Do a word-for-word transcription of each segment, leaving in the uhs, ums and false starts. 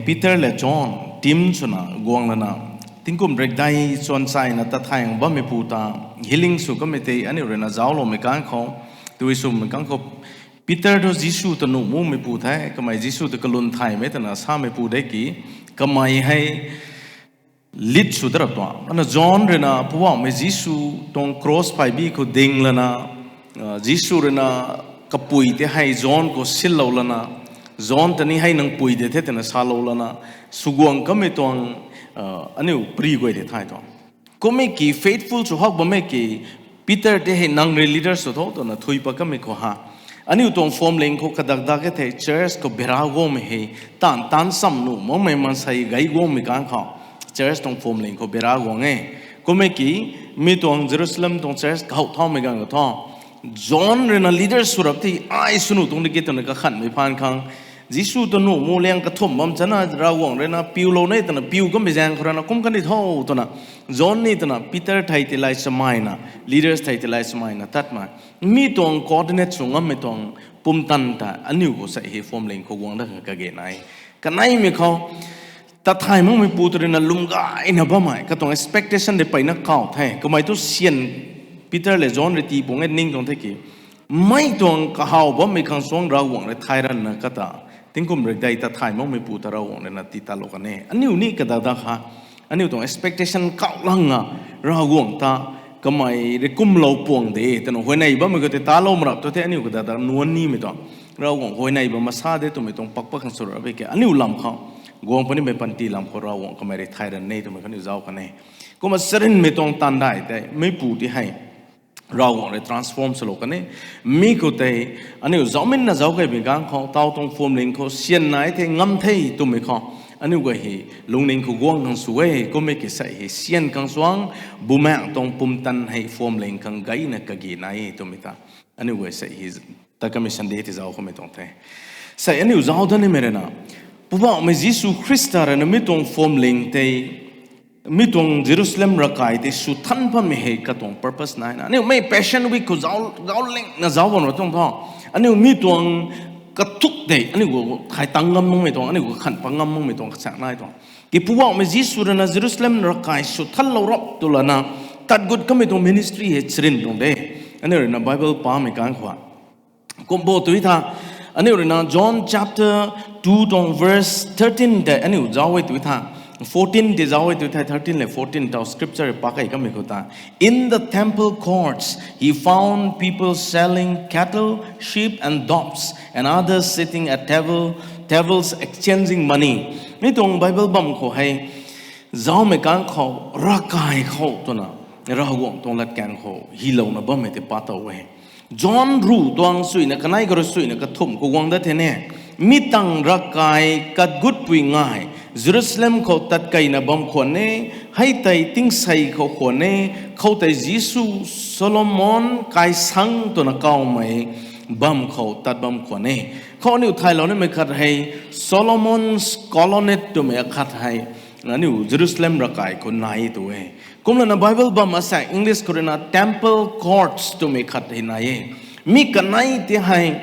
Peter le John team swna guang lana, tingkum rekdai chuan chayna tat thayna bammeipu ta healing sw kamei tei aniu ruina zaucloumei kang khou, tui swmei kang khou, Peter thu Jisu ta nuh mumeipu the, kamei Jisu ta kalun thaymei twna sameipu de ki, kamei hei lit sw da rap tuang. Ana John ruina Poubauhmei Jisu tuang cross phaybi khou ding lana, Jisu ruina kapui tei hei John khou sinlou lana, John ta ni hei nang pui de the twna salou lana, swguang kamei tuang, aniu pri guay tei thay tuang. Kummei ki faithful sw hak bammei ki, Peter tei hei nang rui leader sw tho twna thui pat kamei khou ha, aniu tuang phuamling khou kadak dak e thei church khou bera guangmei hei, taanv taanc cham nuh makmei maansei gei guangmei kang khou, church tuang phuamling khou bera guang e. Kummei ki, mi tuang Jerusalem tuang church kahow thaumei ganv khou thu, John ruina leader sw rap tei ai swnuh tuang diki twna kakhanhmei phaan khang, Jisu ta nuh mu liang kathumh bam chana Ravguangc ruina piulou ne twna piu kamei zaeng khou rana kum kan di tho twna, John ni twna Peter thei tei lay chamayna, leaders thei tei lay chamayna tatmei, mi tuang coordinate sw ngammei tuang pumtan ta aniu khou sei hei phuamling khou guang da kage nai. Kaneimei khou, tat thay makmeipu ta ruina lwm gayna bammei katuang expectation de peyna kaw the. Kamei thu syan Peter le John rui tii pung e ning tuang the ki, mei tuang kahaw bammei khang suang Ravguangc rui thay ranna kata, tingkum rekdai tat thay makmeipu ta Ravguangc ruina tii talou kan e. Aniu ni kadak dak ha, aniu tuang expectation kauh langa, Ravguangc ta kamei rui kumlou puang de twna huayney bammei khou tei talou marap tu the, aniu kadak dak nuan nimei tuang, Ravguangc huayney bam masa de twmei tuang pakpak khang sw rap e ke, aniu lam khou, guang punimei panty lam khou Ravguangc kamei rui thay ran e twmei kaniw zauc kan e. Kumna charynmei tuang taanv dai tei meipu tei hei Ravguangc rui transform swlou kan e. Mi khou tei, aniu zauminna zauc kaimei kang khou, taw tuang phuamling khou syan nai the ngam the twmei khou, aniu guay hei lungning khou guang khang sw e. Kummei ki sei hei syan khang suang, Bumaengh tuang pumtan hei phuamling khang gayna kage nai e twmei ta, aniu guay sei hei tat kamei Sunday tei zauc khoumei tuang the. Sei aniu zauc da nimei ruina, Poubauhmei Jisu Khrista ruina mi tuang phuamling tei, mi tuang Jerusalem ravkai tei sw than bammei hei katuang purpose naina, aniu mei Passion Week khou zauc, zauc lingna zauc bam ra tuang tho. Aniu mi tuang kathuk de, aniu khou thay tang ngam makmei tuang, aniu khou khan pat ngam makmei tuang kachaeng nai tuang. Ki Poubauhmei Jisu ruina Jerusalem ravkai sw thanlou rap tw lana, tat gut kamei tuang ministry hei charyn tuang de. Aniu ruina Bible pamei kang khou, kum bo tw tha, aniu ruina John chapter two tuang verse thirteen tei aniu zauc e tw tha, fourteen tei zauc e tw tha, thirteen le fourteen taw scripture pak e kamei khou ta. In the temple courts, he found people selling cattle, sheep, and doves, and others sitting at table, tables exchanging money. Mi tuang Bible bam khou hei, zaucmei kang khou, ravkai khou twna, Ravguangc tuang latkaeng khou hylouna bammei tei pa tow e. John ruh tuang suina kanei khou rui suina kathumh khou guang dat the ne. Mi tang ravkai kat gutpui ngai, Jerusalem khou tat keyna bam khwan e, hei tei tingsei khou khwan e, khoutei Jisu Solomon kaisang twna kawmei bam khou tat bam khwan e. Khou aniu thaylou nimei khat hei, Solomon's Colonnade twmei akhat hei, aniu Jerusalem ravkai khou nai tu e. Kumlana Bible bam asaekc English khou ruina temple courts twmei khat hei nai e. Mi kanei tei hei,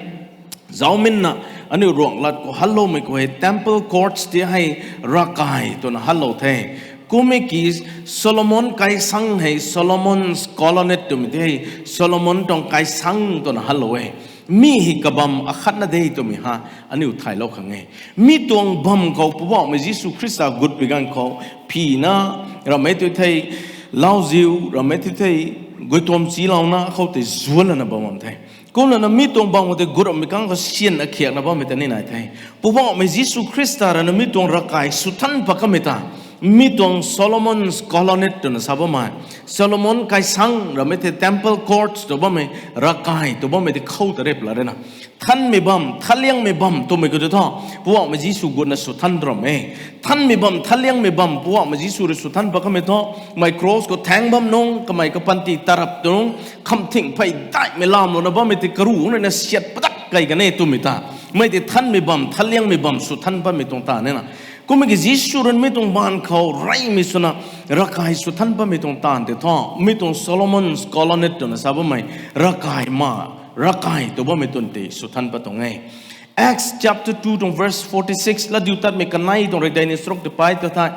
zauminna, aniu Ruanglat khou hanloumei khou hei temple courts tei hei ravkai twna hanlou the. Kummei ki Solomon kaisang hei, Solomon's Colonnade twmei tei hei, Solomon tuang kaisang twna hanlou e. Mi hei kabam akhatna de twmei ha, aniu thaylou khang e. Mi tuang bam khou Poubauhmei Jisu Khrista gutpui ganv khou, phina, ramei tu thei, lauziu, ramei tu thei, guituam chilouna, khoutei zuanlana bam bam the. Kumlana mi tuang bam khou tei gut rammei kang khou syan akhiakna bammei ta ni nai the. Poubauhmei Jisu Khrista ruina mi tuang ravkai sw than pat kamei ta, mi tuang Solomon's Colonnade twna sa bammei, Solomon kaisang ramei tei temple courts tw bammei, ravkai tw bammei tei khou ta rap la ruina, thanmei bam, thanliangmei bam twmei khou tei thu, Poubauhmei Jisu gutna sw than ram e. Thanmei bam, thanliangmei bam, Poubauhmei Jisu rui sw than pat kamei thu, mei cross khou thaeng bam nung, kamei kapanty tarap tu nung, khamthing phey daihmei lamlouna bammei tei karuh ruina siat padak key kan e twmei ta. Mei tei thanmei bam, thanliangmei bam sw than patmei tuang taanv e na. Kummei ki Jisu ruina mi tuang baanv khou reymei swna, ravkai sw than patmei tuang taanv tei thu, mi tuang Solomon's Colonnade twna sa bammei, ravkai ma, ravkai tw bammei twn tei sw than pat tuang e. Acts chapter two tuang verse forty six, Latdiutatmei kanei tuang rikdei ni sruk tei pai ta thei,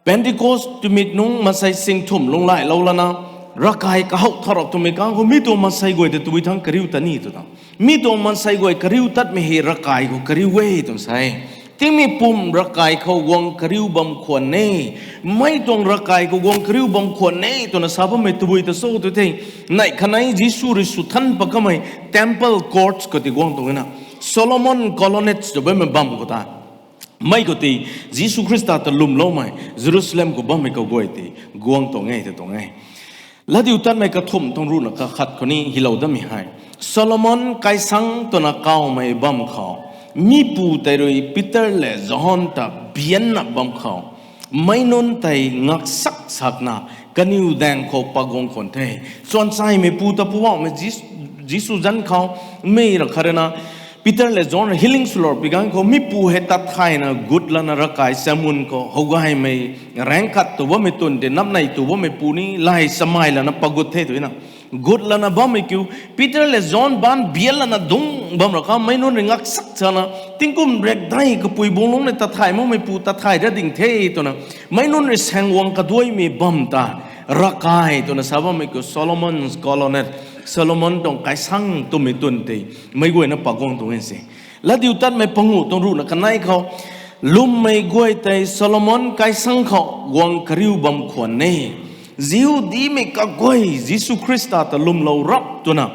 Pentecost twmei nungc maansei singthumh lunglailou lana, ravkai kahouh tharap twmei kang khou mi tuang maansei guay ta tabui thangc kariu tat ni tw ta. Mi tuang maansei guay kariu tatmei hei ravkai khou kariu e twna sa e. Tingmei pum ravkai khou guang kariu bam khwan e. Mei tuang ravkai khou guang kariu bam khwan e twna sa bammei tabui ta cho tw the. Neih khatni Jisu rui sw than pat kamei temple courts khou tei guang tuang e na, Solomon colonnades tw bammei bam khou ta, mei khou tei Jisu Khrista ta lwmloumei Jerusalem khou bammei kaguay tei guang tuang e tw tuang e. Latdiutatmei kathumh tuang ruhna kakhat khou ni hylou datmei hei, Solomon kaisang twna kawmei bam khou, mipu tei rui Peter lev Johan ta bianna bam khou, meic nunc tei ngaksak sakna kaniw daeng khou paguang khwan the. Suanchaimeipu ta Poubauhmei Jis-, Jisu zanc khou, mei ra khat rui na, Peter lev Johan healing swlou pui ganv khou mipu hei tat thayna gut lana ravkai chamun khou howgaymei raengc khat tw bammei twn tei napnei tw bammeipu ni lay chamei lana pagut the tw na. Gut lana bammei kiu, Peter lev Johan baanc bian lana dungc bam ra kha, meic nunc rui ngaksak sana, tingkum rekdei kapui bung lungc nei tat thay makmeipu tat thay ra ding the twna, meic nunc rui saeng guang kaduaimei bam ta, ravkai twna sa bammei kiu, Solomon's colonnade, Solomon tuang kaisang twmei twn tei, meic guayna paguang tuang e se. Latdiutatmei panguh tuang ruhna kanei khou, lwmmei guay tei Solomon kaisang khou guang kariu bam khwan e. Jihudimei kaguay Jisu Khrista ta lwmlou rap twna,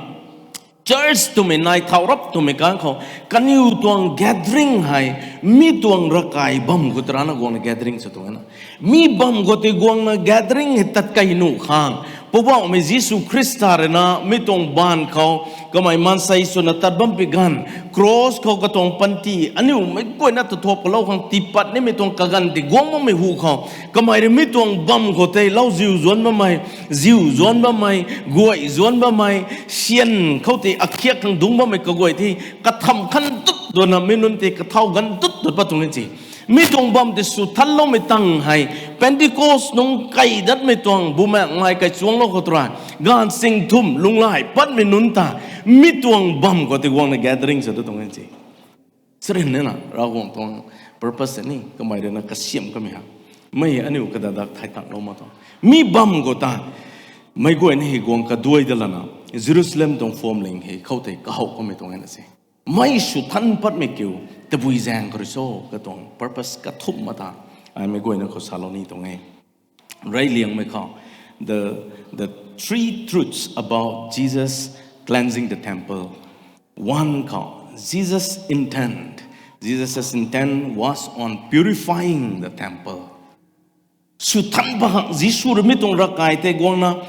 church twmei nai thau rap twmei kang khou, kaniw tuang gathering hei, mi tuang ravkai bam khou tarana guangna gathering sw tuang e na. Mi bam khou tei guangna gathering hei tat kei nuh khang, Poubauhmei Jisu Khrista rui na mi tuang baanv khou, kamei maansei swna tat bam pui ganv, cross khou katuang panty, aniu meic guayna tathuap kalou khang tiipat nimei tuang kaganv tei guang bammei hu khou, kamei rui mi tuang bam khou tei lauziu zuanc bammei, ziu zuanc bammei, guay zuanc bammei, syan khou tei akhiak khang dungc bammei kaguay tei, katham khan dut dutna mi nunc tei kathau ganv dut dut pat tuang e si. Mi tuang bam tei sw thanloumei tang hei, Pentecost nungc kei datmei tuang bumaengmei kaichuanglou khou tei rui, gaanv singthumh lunglay patmei nunc ta, mi tuang bam khou tei guangna gathering sw tu tuang e si. Sarin nina Ravguangc tuang purpose ni kamei rui na kasiam kamei ha. Mei aniu kadadak thai tanglou ma tuang. Mi bam khou ta, meic guayna hei guang kaduai dat lana, Jerusalem tuang phuamling hei khou tei kahouh kamei tuang e na se. Mei sw than patmei kiu, tabui zaeng khou rui cho katuang purpose kathumh ma ta, ai meic guayna khou salou ni tuang e. Reyliangmei khou, the, the three truths about Jesus cleansing the temple. One khou, Jesus' intent. Jesus' intent was on purifying the temple. Sw than pat khang Jisu rui mi tuang ravkai tei guangna,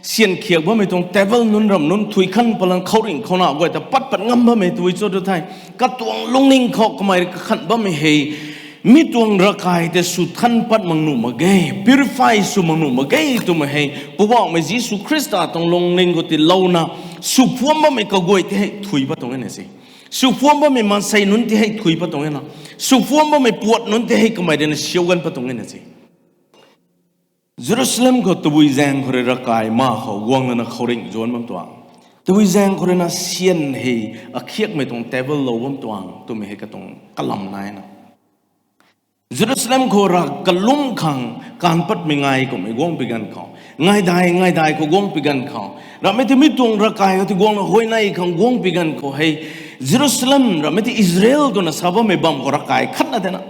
syan khiak bammei tuang table nunc ram nunc thui khan patlang khouringh khouna guay ta pat pat ngam bammei tei cho tu thei, katuang lungning khou kamei rui kakhan bammei hei, mi tuang ravkai tei sw than pat mak nuh mak ge, purify sw mak nuh mak ge twmei hei, Poubauhmei Jisu Khrista tuang lungning khou tiilouna, sw phuam bammei kaguay tei hei thui pat tuang e na se. Sw phuam bammei maansei nunc tei hei thui pat tuang e na. Sw phuam bammei puat nunc tei hei kamei rui na siu gan pat tuang e na se. Jerusalem khou tabui zaeng khou rui ravkai ma khou guang lana khouringh zuanc bam tuang. Tabui zaeng khou rui na syan hei akhiakmei tuang table lou bam tuang twmei hei katuang kalam nai na. Jerusalem khou rav kalum khang kaanv patmei ngai kummei guang pui ganv khou, ngaidai ngaidai khou guang pui ganv khou, ramhmei tei mi tuang ravkai khou tei guangna huayney khang guang pui ganv khou hei, Jerusalem ramhmei tei Israel twna sa bammei bam khou ravkai khatna de na.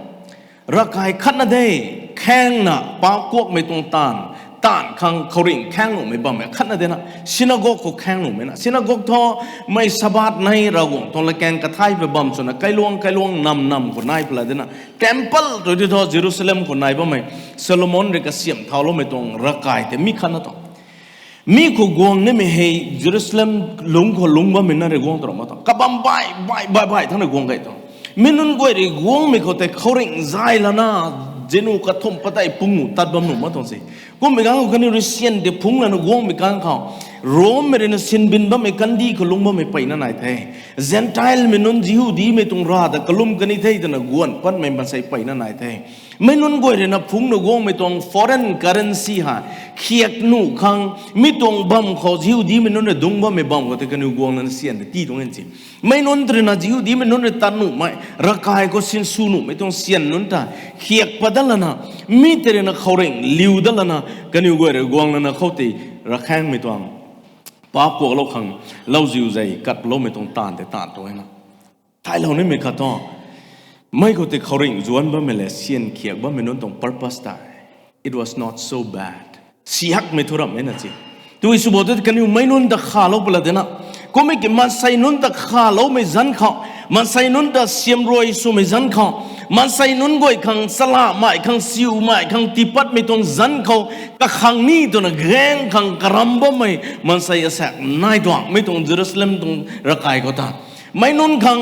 Ravkai khatna de, khaengna paap kuakmei tuang taanv, taanv khang khouringh khaeng nuhmei bammei khatna de na. Synagogue khou khaeng nuhmei na. Synagogue thu mei Sabbath nei Ravguangc tuang latkaeng kathay pui bam swna kailuang kailuang nam nam khou nai pala de na. Temple tu ti thu Jerusalem khou nai bammei, Solomon rui kasiam thauloumei tuang ravkai tei mi khatna tuang. Mi khou guang nimei hei Jerusalem lungc khou lungc bammei na rui guang tw ra ma tuang. Kabam baih baih baih baih thangc rui guang gay tuang. Mi nunc guay rui guangmei khou tei khouringh zay lana, zinu kathumh padeih pungu tat bam nuh ma tuang se. Kummei kang khou kaniw rui syan tei phungc lana guangmei kang khou, Rommei rui na sinbin bammei kandih khou lungc bammei peyna nai the. Zentelmei nunc Jihudimei tuang rav ta kalum kan ni the twna guang patmei maansei peyna nai the. Meic nunc guay rui na phungc na guangmei tuang foreign currency hei, khiak nuh khang, mi tuang bam khou Jihudimei nunc rui dungc bammei bam khou tei kaniw guang lana syan tei tii tuang e si. Meic nunc tei rui na Jihudimei nunc rui tat nuhmei, ravkai khou sinsw nuhmei tuang syan nunc ta khiak pat dat lana, mi tei rui na khouringh liu dat lana, kaniw guay rui guang lana khou tei ravkhaengmei tuang paap kuaklou khang, lauziu zei katloumei tuang taanv tei taanv tuang e na. Thailou nimei khat thu, mei khou tei khouringh zuanc bammei le syan khiak bammei nunc tuang purpose tei, it was not so bad. Sihakmei thu ramh e na si. Tui sw bo tei kaniw meic nunc ta khalou pala de na. Kummei ki maansei nunc ta khaloumei zanc khou, maansei nunc ta siamruai swmei zanc khou, maansei nunc guay khang chala mai khang siu mai khang tiipatmei tuang zanc khou, kakhang ni twna gaeng khang karam bammei maansei asaekc nai tuang, mi tuang Jerusalem tuang ravkai khou ta. Meic nunc khang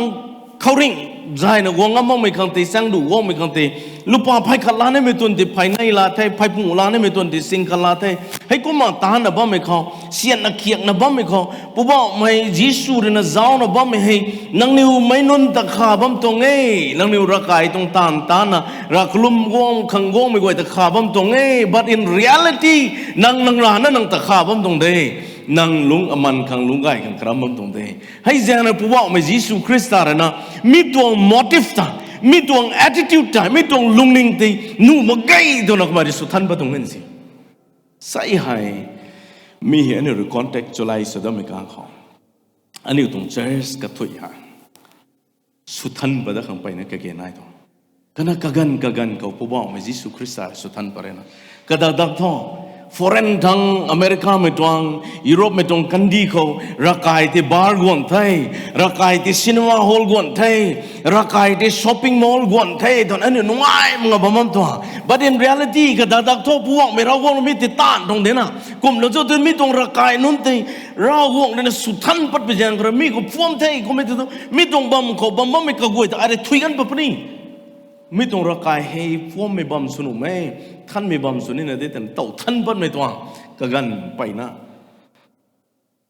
khouringh zayna guang ngam makmei khang tei, chaengdu guangmei khang tei, lupa phey khat la nimei tuang tei phey nei la the, phey pung la nimei tuang tei sing khat la the. Heikumna taanvna bammei khou, syanna khiakna bammei khou, Poubauhmei Jisu rui na zaucna bammei hei, nangniw meic nunc ta kha bam tuang e, nangniw ravkai tuang taanv taanvna, rav kalum guang khang guangmei guay ta kha bam tuang e, but in reality, nang nang rana nang ta kha bam tuang de, nang lungc aman khang lungc gay khang karam bam tuang de. Hei zaeng rui Poubauhmei Jisu Khrista rui na, mi tuang motive ta, mi tuang attitude ta, mi tuang lungning tei nuh mak ge twna kamei rui swthan pat tuang e si. Sai hei, mi hei aniu rui contextualize sw datmei kang khou, aniu tuang church kathuic hei swthan pat dat khang peyna kage nai tuang. Kana kaganv kaganv khou Poubauhmei Jisu Khrista swthan pat rui na, kadak dak thu, foreign thang, Americamei tuang, Europemei tuang kandih khou, ravkai tei bar guang the, ravkai tei cinema hall guang the, ravkai tei shopping mall guang the twna aniu nungai mak nga bam bam tuang. But in reality, kadak dak thu Poubauhmei Ravguangc rui mi tei taanv tuang de na. Kumna cho tei mi tuang ravkai nunc tei Ravguangc rui na swthan patpui zaeng khou rui mi khou phuam the kummei tei thu, mi tuang bam khou bam bammei kaguay ta ai rui thuy kan pat puni. Mi tuang ravkai hei phuammei bam sw nuhmei, thanmei bam sw nina de twna tow than patmei tuang, kaganv peyna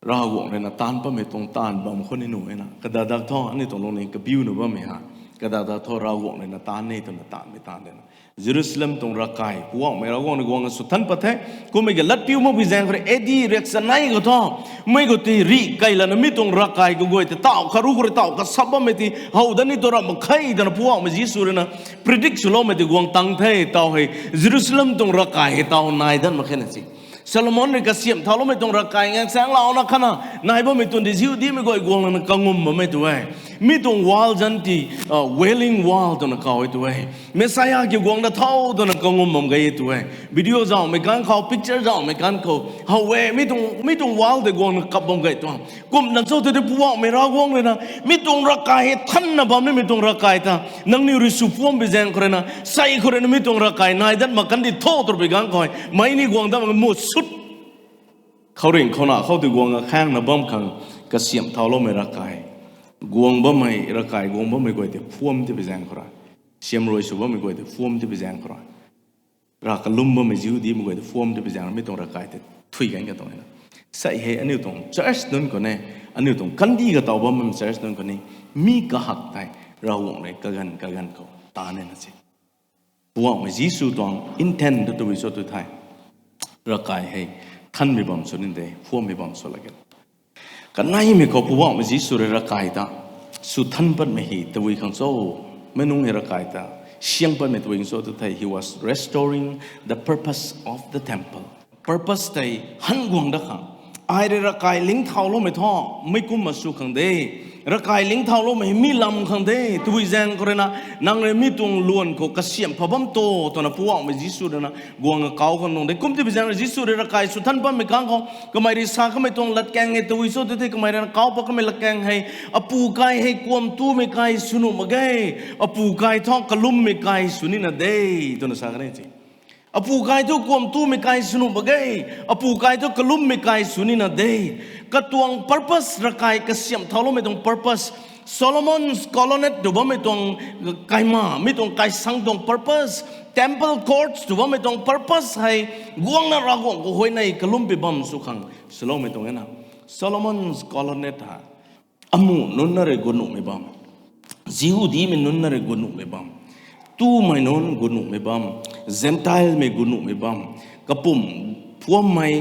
Ravguangc rui na taanv patmei tuang taanv bam khou ni nuh e na. Kadak dak thu aniu tuang lungning kabiuna bammei hei, kadak dak thu Ravguangc rui na taanv e twna taanvmei taanv de na. Jerusalem tuang ravkai Poubauhmei Ravguangc rui guang swthan pat the. Kummei ki latpiu makpui zaeng khou rui A D riak chanei khou thu, mei khou tei rih key lana mi tuang ravkai kaguay tei taw kharu khou rui taw kasap bammei tei how dat ni tu ramh mak khe twna Poubauhmei Jisu rui na predict swloumei tei guang tang the. Taw hei Jerusalem tuang ravkai hei taw nai dat mak khe na si. Solomon rui kasiamh thauloumei tuang ravkai ngang chaenglauna khatna nai bammei tuang tei Jihudimei guay guang lana kangum bammei tu e. Mi tuang wall zanc tei, uh, Wailing Wall twna kaw e tu e. Messiah kiu guangna thau twna kangum bam ge e tu e. Video zauhmei kan khou, picture zauhmei kan khou how e, mi tuang, mi tuang wall tei guangna kap bam ge tuang. Kumna cho tei Poubauhmei Ravguangc rui na, mi tuang ravkai hei thanna bam nimei tuang ravkai ta, nangniw rui sw phuampui zaeng khou rui na, sai khou rui na mi tuang ravkai nai dat mak kan di tho twpui kan khou, mei ni guang dat mak mu sut. Khouringh khouna khou tei guang akhaengna bam khang kasiamh thauloumei ravkai, guang bammei ravkai, guang bammei guay tei phuam tipui zaeng khou rui, siamruai sw bammei guay tei phuam tipui zaeng khou rui, rav kalum bammei Jihudimei guay tei phuam tipui zaeng rui mi tuang ravkai tei thuy kan ka tuang e na. Sai hei aniu tuang church nunc khou ne, aniu tuang kandih kataw bam bammei church nunc khou ni, mi kahak tei Ravguangc rui kaganv kaganv khou taanv e na si. Poubauhmei Jisu tuang intent ta tabui cho tu thei, ravkai hei thanmei bam sw ni de, phuammei bam sw lak e. Kaneimei khou Poubauhmei Jisu rui ravkai ta swthan patmei hei tabui khang cho, mei nung hei ravkai ta siang patmei tabui khang cho tu thei, he was restoring the purpose of the temple. Purpose tei han guang dat khang, ai rui ravkai lingthauloumei thu, mei kumna sw khang de, ravkai lingthauloumei hei mi lam khang de twpui zaeng khou rui na, nang rui mi tuang luan khou kasiamh pha bam to twna Poubauhmei Jisu rui na guang akau khang nung de. Kum tipui zaeng rui Jisu rui ravkai swthan patmei kan khou kamei rui sa kamei tuang latkaeng hei tabui cho tu thei, kamei rui na kau pat kamei latkaeng hei, apu kai hei kuam tumei kai sw nuh mak ge, apu kai thu kalummei kai sw nina de twna sa kan e si. Apu kai thu kuam tumei kai sw nuh mak ge, apu kai thu kalummei kai sw nina de. Katuang purpose, ravkai kasiamh thauloumei tuang purpose, Solomon's Colonnade tw bammei tuang kaima, mi tuang kaisang tuang purpose, temple courts tw bammei tuang purpose hei, guangna Ravguangc khou huayney kalumpui bam sw khang swloumei tuang e na. Solomon's Colonnade hei, amuh nunc na rui gut nuhmei bam, Jihudimei nunc na rui gut nuhmei bam, tumei nunc gut nuhmei bam, Gentilemei gut nuhmei bam, kapumc phuammei,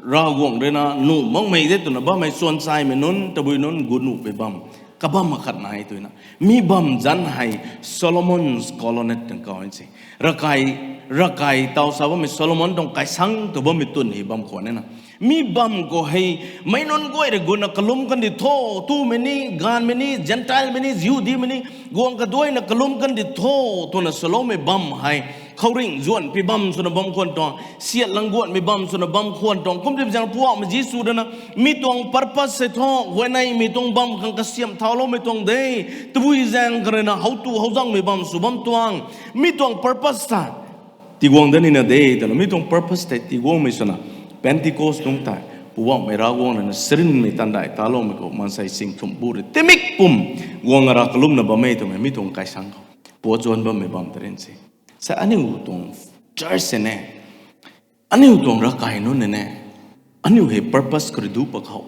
Ravguangc rui na nuh makmei de twna bammei chuanchaymei nunc, tabui nunc gut nuhmei bam, kabam akhat nai twna. Mi bam zanc hei Solomon's Colonnade twna kau e se. Ravkai, ravkai taw sa bammei Solomon tuang kaisang tw bammei twn hei bam khwan e na. Mi bam khou hei, meic nunc guay rui gutna kalum kandih tho, tumei ni, gaanvmei ni, Gentilemei ni, Jihudimei ni, guang kaduaina kalum kandih tho, twna swloumei bam hei, khouringh zuanhpui bam swna bam khwan tuang, siat lang guanhmei bam swna bam khwan tuang, kumtip zaeng Poubauhmei Jisu rui na, mi tuang purpose hei thu, huayneymei tuang bam khang kasiamh thauloumei tuang de, tabui zaeng kha rui na howtu howzangmei bam sw bam tuang, mi tuang purpose ta tiguang dat nina de twna, mi tuang purpose tei tiguangmei swna, Pentecost nungc tei, Poubauhmei Ravguangc rui na sarinmei taanv dai taloumei khou maansei sing thumh bu rui timik pum guang ara kalumna bam e twmei mi tuang kaisang khou puat zuan bammei bam ta rin se. Sa aniu tuang church se ne, aniu tuang ravkai nunc ne, aniu hei purpose khou rui duc pak khou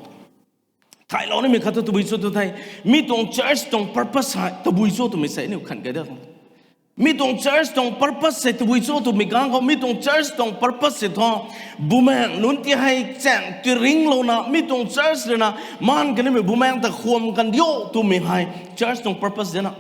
thaylou nimei khat thu tabui cho tu thei, mi tuang church tuang purpose hei tabui cho twmei sa aniu khan kai da tuang. Mi tuang church tuang purpose hei tabui cho twmei kang khou, mi tuang church tuang purpose hei thu, bumaengc nunc ti hei chaeng tiringlouna, mi tuang church rui na, maan kanimei bumaengc ta khwam kandiu twmei hei church tuang purpose de na.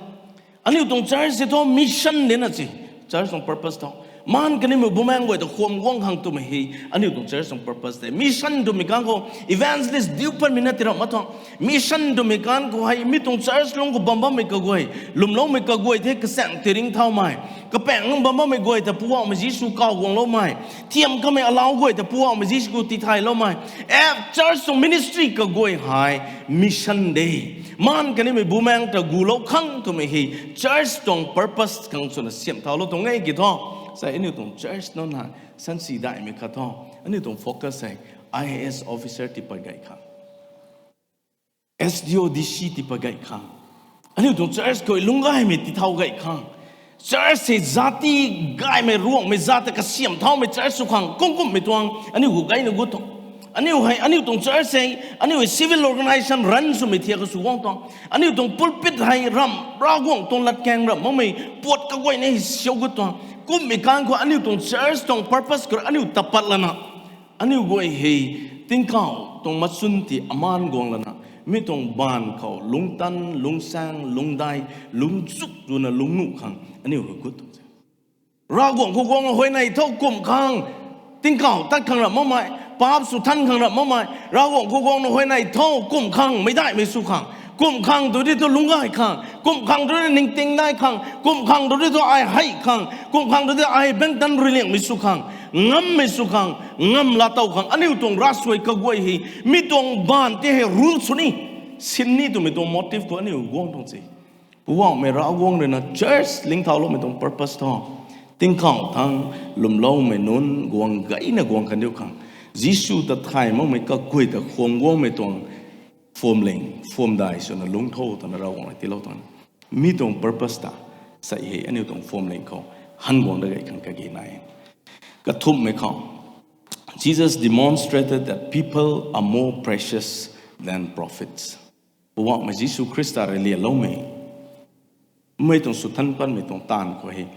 Aniu tuang church hei thu mission de na se. Church tuang purpose thu, maan kanimei bumaengc guay ta khwam guang khang twmei hei aniu tuang church tuang purpose de. Mission twmei kang khou evangelist diu patmei na ti ram ma thu. Mission twmei kang khou hei mi tuang church lungc khou bam bammei kaguay, lwmloumei kaguay the kachaeng tiring thaumei, kapaeng lungc bam bammei guay ta Poubauhmei Jisu kaw guangloumei, thiam kamei alau guay ta Poubauhmei Jisu khou tithaylou mei. E, church tuang ministry kaguay hei mission de. Maan kanimei bumaengc ta gulou khang twmei hei church tuang purpose khang swna siam thaulou tuang e ki thu. Sa aniu tuang church nunc hei sansi daihmei khat thu, aniu tuang focus hei I A S officer tipat gay khang, S D O, D C tipat gay khang, aniu tuang church khou lungc gaymei tithau gay khang, church hei zati gaymei Ruanghmei zat ta kasiam thaumei church sw khang kum kummei tuang aniu khou gayna gut tuang. Aniu hei, aniu tuang church hei, aniu hei civil organisation run swmei thiak ka sw guang tuang. Aniu tuang pulpit hei ramh, Ravguangc tuang latkaeng ramh makmei puat kaguayna hei siau gut tuang. Kummei kang khou aniu tuang church tuang purpose khou aniu tapat lana, aniu guay hei tingkauh tuang machun ti amaan guang lana, mi tuang baanv khou lungctan, lungcsaeng, lungcdai, lungchuk runa lungc nuh khang aniu hei gut tuang. Ravguangc khou guangna huayney tho kum khang, tingkauh tat khang ramh makmei, paap sw than khang ramh makmei, Ravguangc khou guangna huayney tho kum khang, meicdaihmei sw khang, kum khang tu di thu lungc gay khang, kum khang tu di ningting nai khang, kum khang tu di thu ai hei khang, kum khang tu di ai bengtan ruiliangmei sw khang, ngammei sw khang, ngam laa tow khang, aniu tuang ravsuai kaguay hei, mi tuang baanv ti hei rule sw ni, sin ni twmei tuang motive khou aniu guang tuang se. Poubauhmei Ravguangc rui na church lingthauloumei tuang purpose thu, tingkauh thangc lwmloumei nunc guang gayna guang kandiu khang, Jisu ta thay makmei kaguay ta khwam guangmei tuang phuamling, phuamdai swna lungc tho twna Ravguangc rui tiilou tuang. Mi tuang purpose ta, sa hei aniu tuang phuamling khou han guang da gay khang kage nai. Kathumhmei khou, Jesus demonstrated that people are more precious than prophets. Poubauhmei Jisu Khrista rui lialoumei, mei tuang swthan patmei tuang taanv khou hei,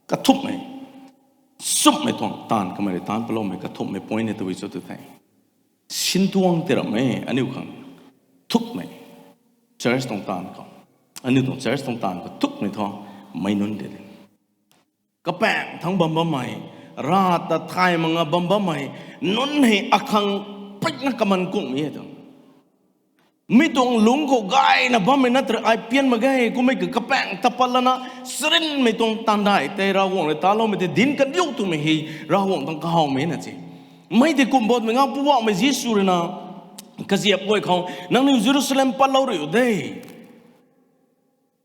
kathumhmei, sumhmei tuang taanv kamei rui taanc paloumei kathumhmei point hei tabui cho tu thei, sintuang ti ramh e aniu khang thukmei, church tuang taanv khou, aniu tuang church tuang taanv khou thukmei thu, meic nunc de de. Kapaeng thangc bam bammei, rav ta thay mak nga bam bammei, nunc hei akhang pikna kaman kungmei e tu. Mi tuang lungc khou gayna bammei na tari ai pian mak ge, kummei ka kapaeng tapat lana, sarinmei tuang taanv dai tei Ravguangc rui taloumei tei dinc kandiu twmei hei Ravguangc tuang kahawmei na se. Mei tei kum bammei nga Poubauhmei Jisu rui na, kaziap guay khou, nangniw Jerusalem patlou riu de.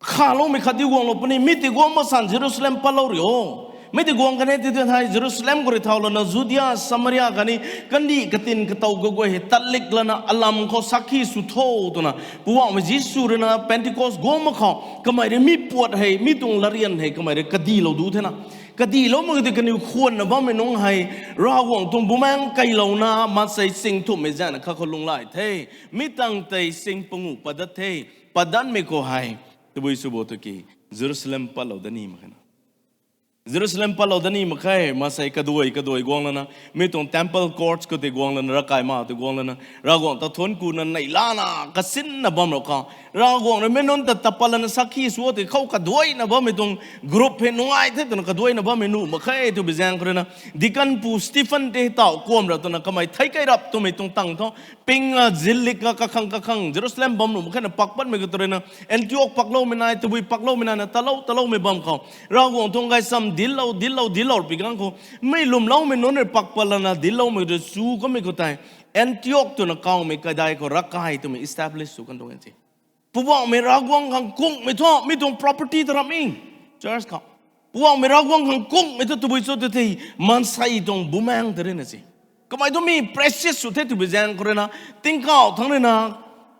Khaloumei khat di guanglou puni, mi tei guang masan Jerusalem patlou riu o. Mi tei guang kan e ti tei thei Jerusalem khou rui thau lana Judia, Samaria khatni kandih katin katow kaguay hei tatlik lana alam khou sakhi sw tho twna Poubauhmei Jisu rui na Pentecost guang mak khou kamei rui mi puat hei, mi tuang latryan hei kamei rui kadihlou du thena. Kadihlou mak tei kaniw khwanna bammei nunc hei Ravguangc tuang bumaengc keylouna maansei sing thumhmei zaeng khat khou lunghlaic the. Mi tangv tei sing panguh pat dat the. Pat datmei khou hei tabui sw bo tiki Jerusalem patlou dat ni mak khe na. Jerusalem patlou dat ni mak khe, maansei kaduai kaduai guang lana, mi tuang temple courts khou tei guang lana, ravkai ma tei guang lana, Ravguangc ta thuanc kuna neihlana kasinna bam rau khou, Ravguangc rui meic nunc ta tat pat lana sakhi sw tei khou kaduaina bammei tuang group hei nungai the twna kaduaina bammei nuh mak khe twbi zaeng khou rui na, deacon pu Stephen tei tauh kuam ra twna kamei thei kai rap twmei tuang tangv thu, ping a zillik a kakhang kakhang Jerusalem bam nuh mak khe na pak patmei khou tei rui na, Antiok pakloumei nai, tabui pakloumei nai na, talou taloumei bam khou Ravguangc tuang gaysam dillou dillou dillou pi gang khou, mei lwmloumei nunc rui pak pat lana dillou mei rui chu kamei khou tei, Antiok twna kawmei kadai khou ravkai twmei establish sw kan tuang e ti. Poubauhmei Ravguangc khang kungmei thu mi tuang property ta ramh e, church khou. Poubauhmei Ravguangc khang kungmei thu tabui cho tei thei, maansei tuang bumaengc tei rui na si. Kamei thu mi precious sw the twbi zaeng khou rui na, tingkauh thangc rui na,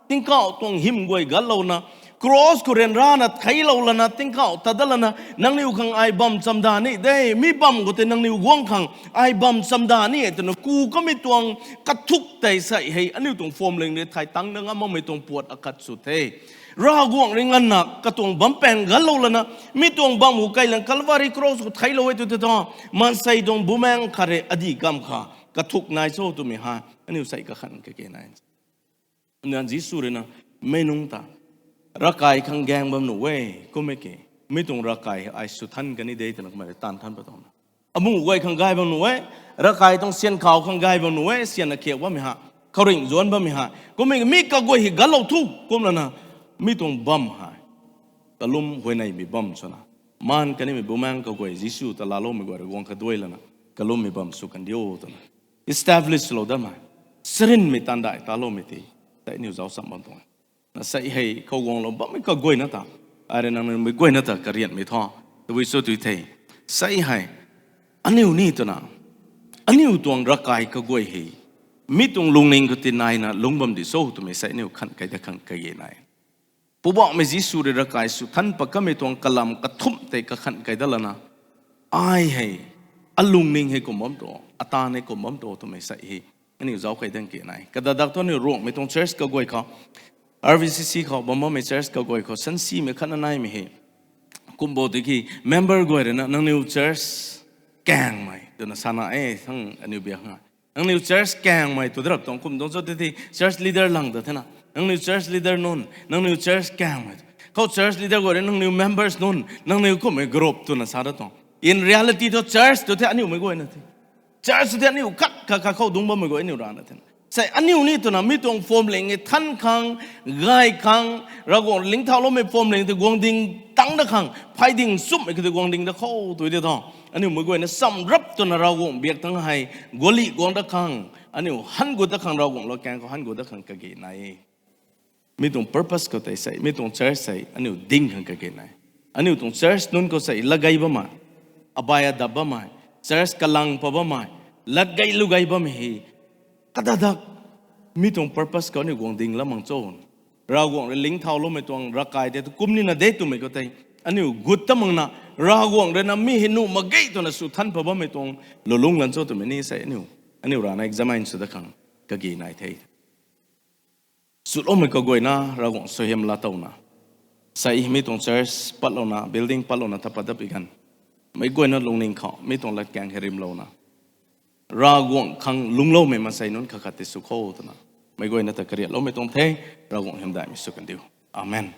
tingkauh tuang hym guay gatlouna, cross khou ryanrana theilou lana, tingkauh tat dat lana, nangniw khang ai bam chamdan ni de, mi bam khou tei nangniw guang khang ai bam chamdan ni e twna ku kamei tuang kathuk tei sei hei aniu tuang phuamling rui thay tangc na ngam makmei tuang puat akhat sw the. Ravguangc rui nganvna katuang bam paeng ganclou lana, mi tuang bam khou kei lana Calvary cross khou theiclou e tw tei thu, maansei tuang bumaengc khat rui adih kamv kha kathuk nai cho twmei hei aniu sei kakhan kage nai. Nang Jisu rui na, meic nunc ta ravkai khang gaeng bam nuh e, kum e ke, mi tuang ravkai ai sw than kan ni de twna kamei rui taanv than pat tuang na. Amuh guay khang gay bam nuh e, ravkai tuang syan khou khang gay bam nuh e, syan akhiak bammei ha, khouringh zuanc bammei ha, kum e mi kaguay hei ganclou thu kum lana, mi tuang bam hei kalum huayneymei bam swna, maan kanimei bumaengc kaguay Jisu ta laaloumei guay rui guang kaduai lana, kalummei bam sw kan diu twna establish lou datmei, sarinmei taanv dai taloumei tei, tei aniu zauc cham bam tuang e. Na sei hei khou guanglou bammei kaguayna ta, ai rui nangniw mei guayna ta karianmei thu, tabui cho tw thei, sei hei aniu ni twna, aniu tuang ravkai kaguay hei mi tuang lungning khou tinaina lungc bam di cho twmei sei aniu khan kai dat khang kage nai. Poubauhmei Jisu rui ravkai sw than pat kamei tuang kalam kathumh tei kakhan kai dat lana, ai hei alungning hei kum bam tu, ataanv hei kum bam tu twmei sei hei aniu zauc kai dat ke nai. Kadadak thu aniu Ruangmei tuang church kaguay khou, R V C C khou bam bammei church kaguay khou sansimei khatna naimei hei, kum bo tiki member guay rui na nangniw church kaengmei twna sana e thangc aniu biak ha. Nangniw church kaengmei tw drap tuang kum tuang cho tei thei church leader lang ta thena, nangniw church leader nunc, nangniw church kaengmei, khou church leader guay rui nangniw members nunc, nangniw kummei group twna sa dat tuang. In reality thu church tw thei aniu mei guayna the. Church tw thei aniu khat khat khat khou dungc bammei guay aniu rana thena. Sei aniu ni twna mi tuang phuamling e than khang, gay khang, Ravguangc lingthauloumei phuamling tei guang ding tangc dat khang, phay ding chumhmei khou tei guang ding dat khou tw tei thu, aniu mei guayna cham rap twna Ravguangc biak tangc hei gualih guang dat khang, aniu han gut dat khang, Ravguangc lou kaeng khou han gut dat khang kage nai. Mi tuang purpose khou tei sei, mi tuang church sei aniu ding khang kage nai. Aniu tuang church nunc khou sei latgei bammei, abai adap bammei, church kalang pat bammei, latgei lugei bammei hei, kadadak mi tuang purpose khou aniu guang ding lam mang cho. Ravguangc rui lingthauloumei tuang ravkai tei tu kum nina de twmei khou tei, aniu gut ta makna, Ravguangc rui na mi hei nuh mak ge twna sw than pat bammei tuang lulungc lan cho twmei ni sei aniu, aniu rana examine sw dat khang kage nai the. Swloumei kaguayna Ravguangc suaihiam laatowna, sei mi tuang church patlouna, building patlouna ta pat dat pi ganv, meic guayna lungning khou mi tuang latkaeng hei rimlouna, Ravguangc khang lungcloumei maansei nunc khat khat tei sw kho twna, meic guayna ta kariatloumei tuang the. Ravguangc hymdaihmei sw kan diu. Amen.